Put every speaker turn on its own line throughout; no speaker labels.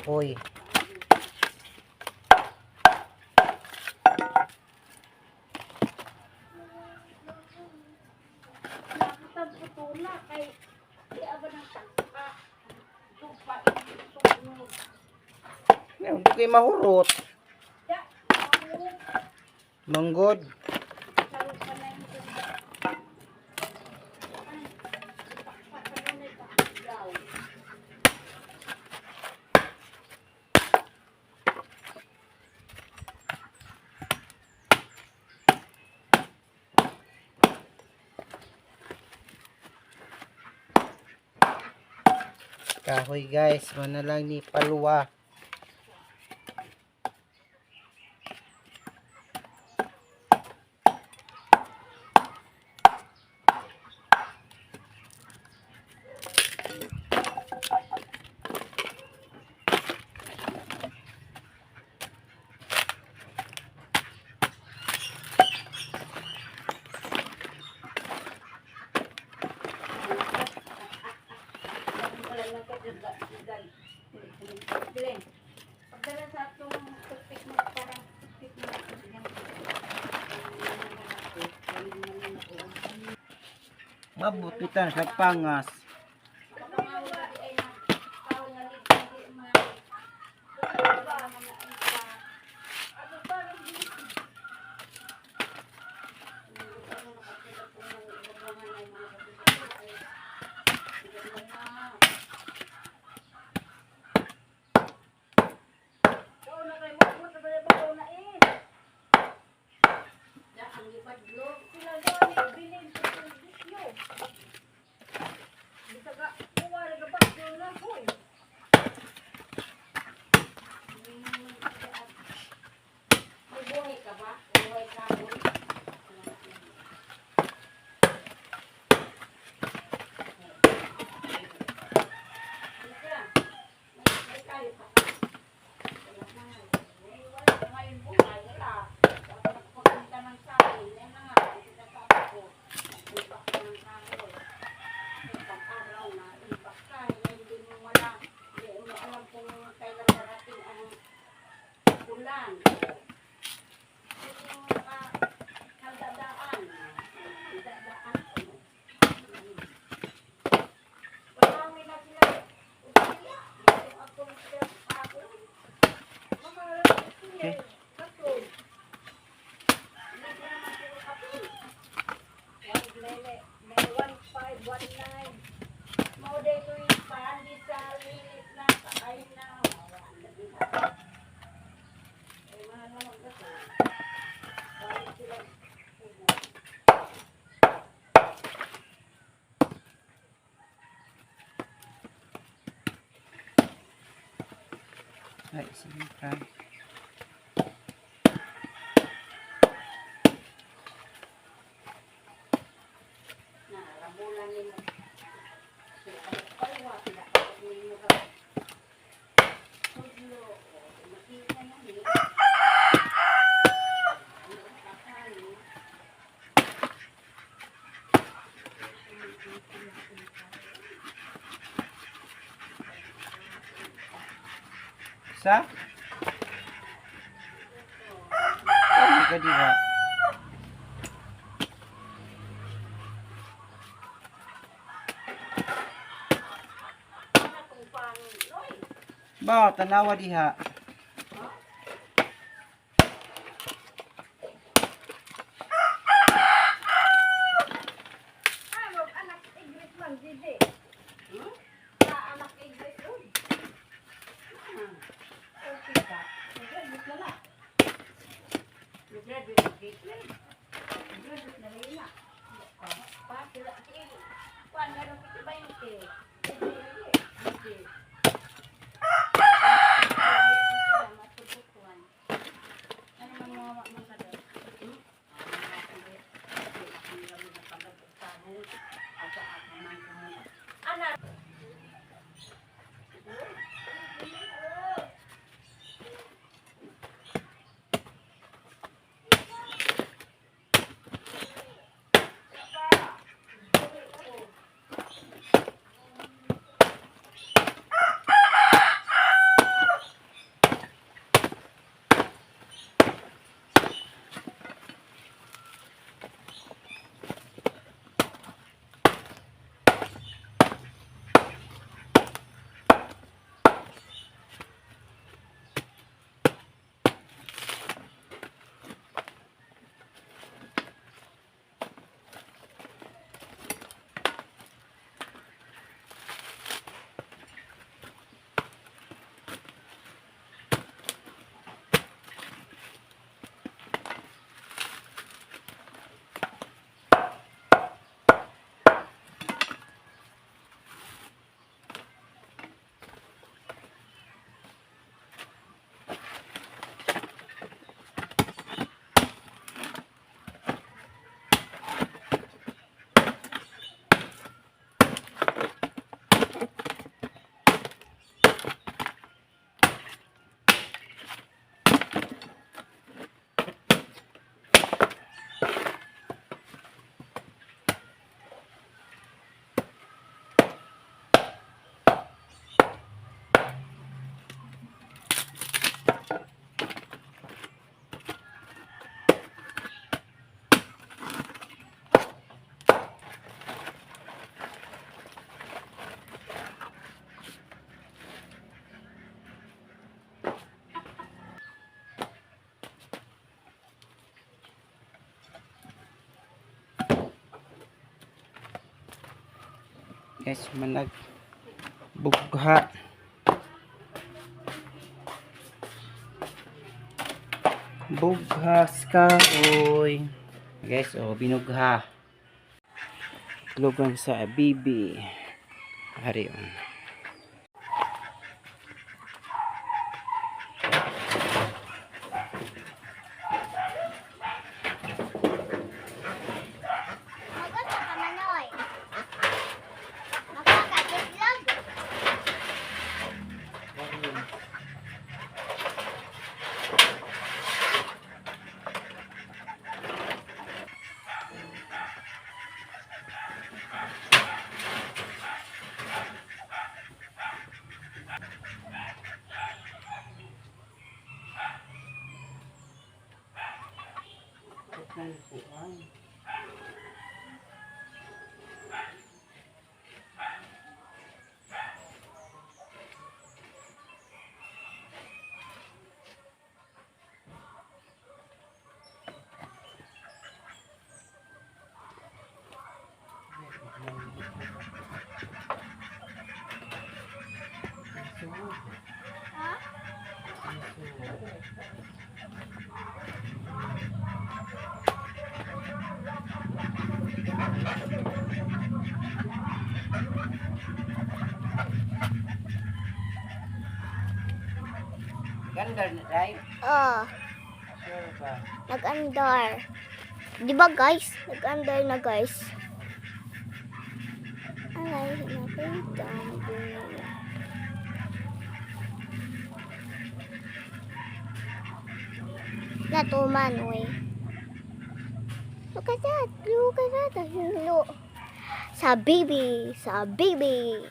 Kahoy.
Nakatagputula kay di aba ng tangka. Dupa, sunog.
Hindi kayo mahurot.
Ya, ako,
Manggod.
salupa na yung tunda. Ay, ipakpakan na ipakagaw.
Kahoy, guys, manalang ni paluwa.
Glenn, pagdala sa atong toothpick mo, parang toothpick mo.
Mabuti tan sa pangas.
May buhay ka ba? Buhay ka mo? May tayo pa ka? Wala na nga. Eh, wala na ngayon buhay. Wala. Ako nagpapunta ng saging. Yan na nga. Ang sinasabi ko. Ipak ka ng kahoy. Isang araw na ipak ka. Hindi mo wala. Hindi mo alam kung kailan darating ang ulan.
Okay. Ay, sige ka. Sa? Ano ka diha? Ba, tanawa diha.
Anak Igris man, Didi. Hmm? Sa anak Igris, uy. Okay ka. Nag-graduate na na. Nag-graduate na Caitlin. Nag-graduate na rin na. Pa, sila, si, Juan, meron pa si 20. Hindi.
Guys, manag bugha. Bughas ka, oy. Guys, oh, binugha. Tlugan sa bibi. Hari on.
Magunta ka manoy. Makakatitlog. Ha?
Ganda, right?
Oh,
Sure ba?
nag-andar. Di ba guys? Nag-andar na guys. Ay, nakita mo. Natuman, uy. Look at that. Look at that. Look. Sa baby. Sa baby.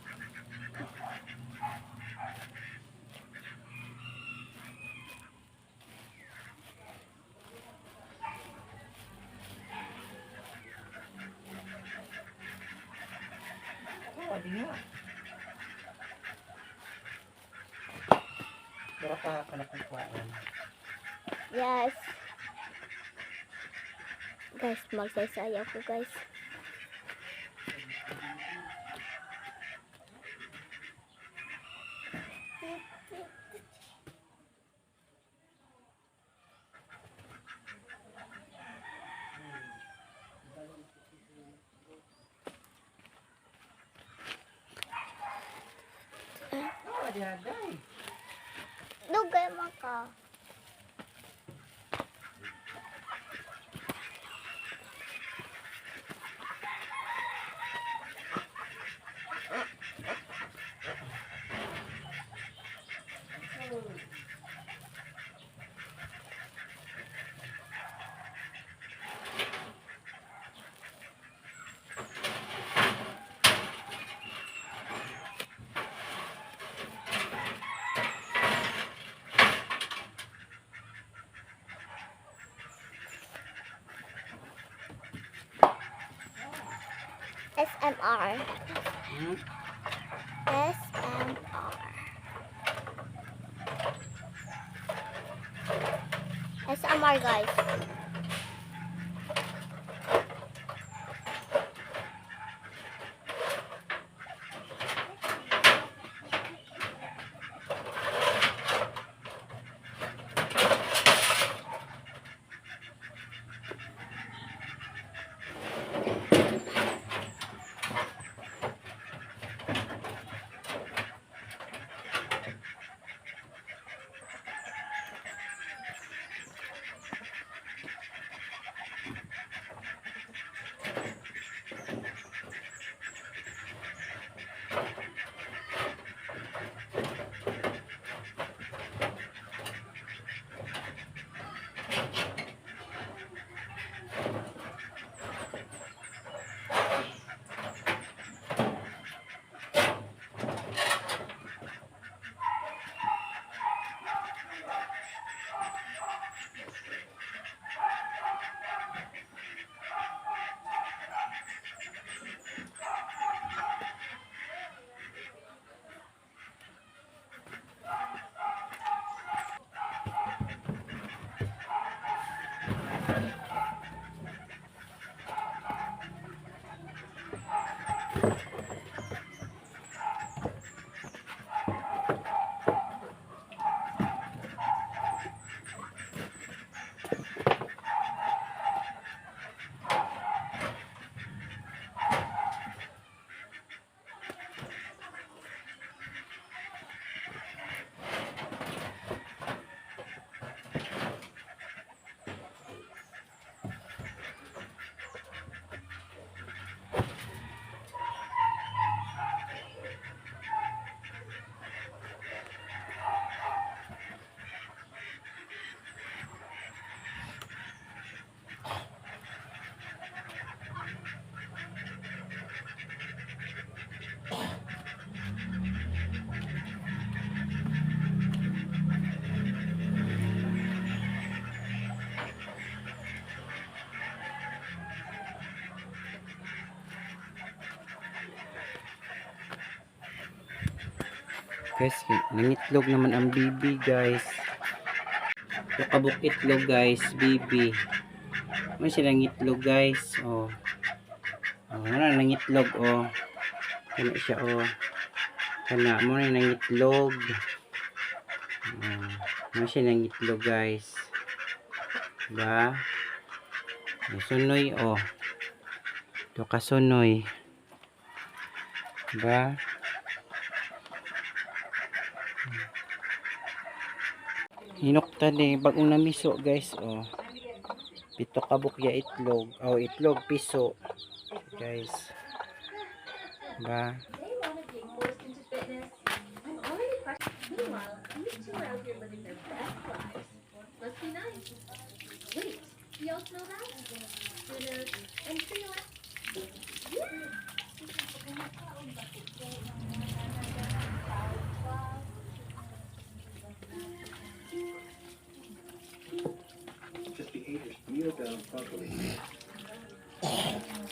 Oo, di nga. Pero pa ka na kung kuhaan.
Yes. Guys, magsaysay ako guys.
Oo, di haday.
Dugay man ka. SMR.
Hmm?
SMR. SMR guys.
Guys, nangitlog naman ang bibi, guys. Tukabok itlog, guys, bibi. May sila ngitlog, guys. Oh. Oh, wala nangitlog, oh. Kana siya, oh. Kana mo na nangitlog. Oh, may siya nangitlog, guys. Diba? May sunoy, oh. Ito kasunoy. Diba? Hinukta ni bagong namiso, guys, oh. Pito ka bukya itlog. Oh, itlog piso. Guys. Ba?
They want to get forced into fitness. I'm already questioning. Meanwhile, these two are out here living their best lives. Must be nice. Wait, do y'all smell that? Dinner and trio. Yeah.
Just behaviors kneel down properly.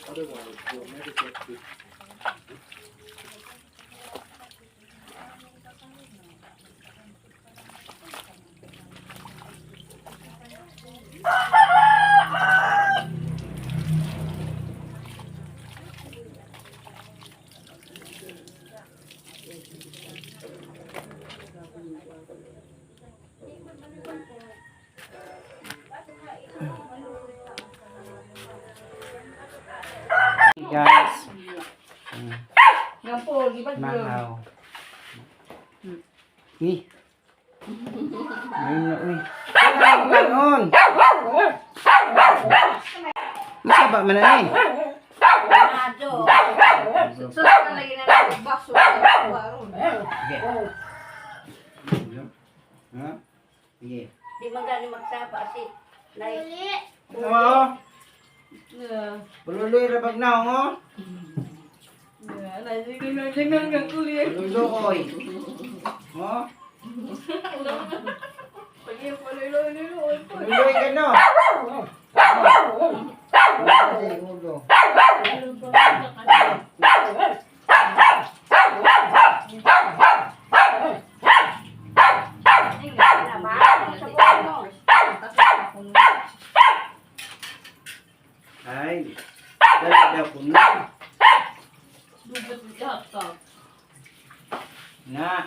Otherwise, you'll never get to
Guys,
Nga po, di ba?
mahaw. Ni. Ayun na, uy. Kanon. Masaba man na ni.
Nado. Sus na lagi na lang baso.
Sige. Ha? Sige.
Di man gani magsapa si Nay.
Uli.
Oo. Pululoy rabag na, oh. Pululoy. Oh. Pululoy ka no. Ay, ulo. Ay, dali daw kuno. Na.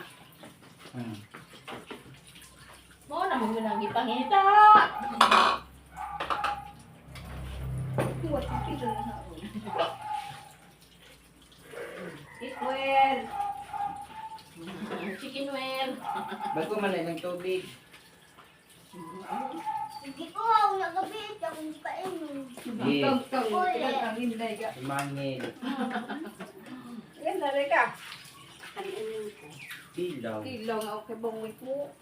Mo na mo nang ipangita.
Well,
Chicken well.
Bago man na ng tubig.
Hindi ko ako nagabit. Akong kainom.
Sige.
Uli.
Tumangil.
yan na rin ka.
Ilaw.
Kilaw nga okay bongwit mo.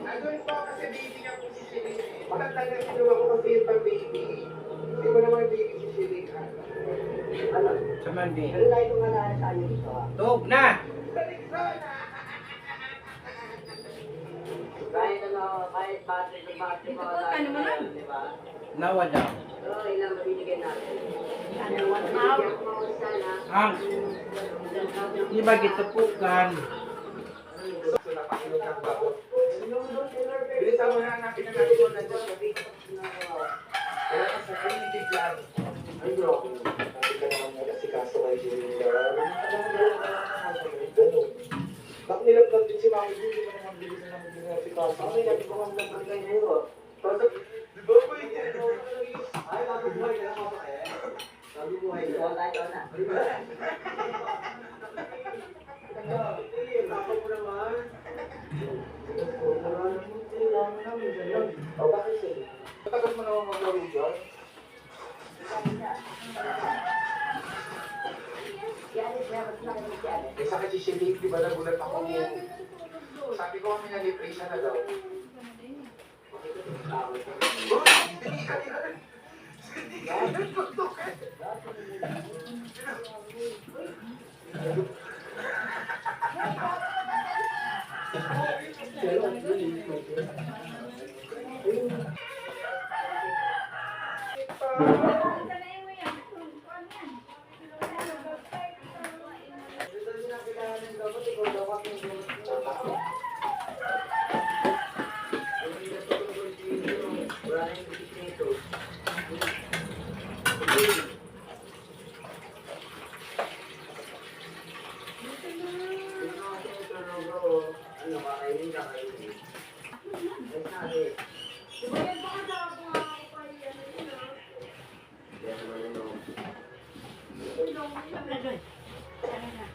Ano po kasi baby niya po si Shirin eh. Matanda na sinuha ko kasi yung pang-baby. Hindi ko naman baby si Shirin.
Sa Monday. Tug na!
Kahit ano, kahit battery sa battery mo,
Ano mo nun?
di ba?
Nawala.
Oo, ilang binigay natin.
Ang, di ba gitupukan?
So napakilog ng baon. Bilisan mo na hanapin na natin kung nandiyan siya. Wala ka sa primitive lang. Ay, bro. Sabi ka naman nag-asikaso kay Shirin. Ganun. Bakit nilaglag din si Mami Jun? Hindi mo naman bilisan naman din asikaso.
Okay, sabi ko kung nagpagay sa'yo.
Di ba po yun?
Ay, bago buhay ka na ako eh. Bago buhay ka. Wala ikaw na.
Papa mo naman. O, bakit sa'yo? Matagal mo naman maglaro dyan. Eh, sa kasi si Dave, di ba nagulat ako? Sabi ko kami nalibre siya na daw. Hindi ka yan! Hindi ka yan! Tutok eh!
Wala na yung butik nito. Ano, kakainin ka, kainin. Ay, sabi. Yan naman ano. Kailan naman? Kailan naman?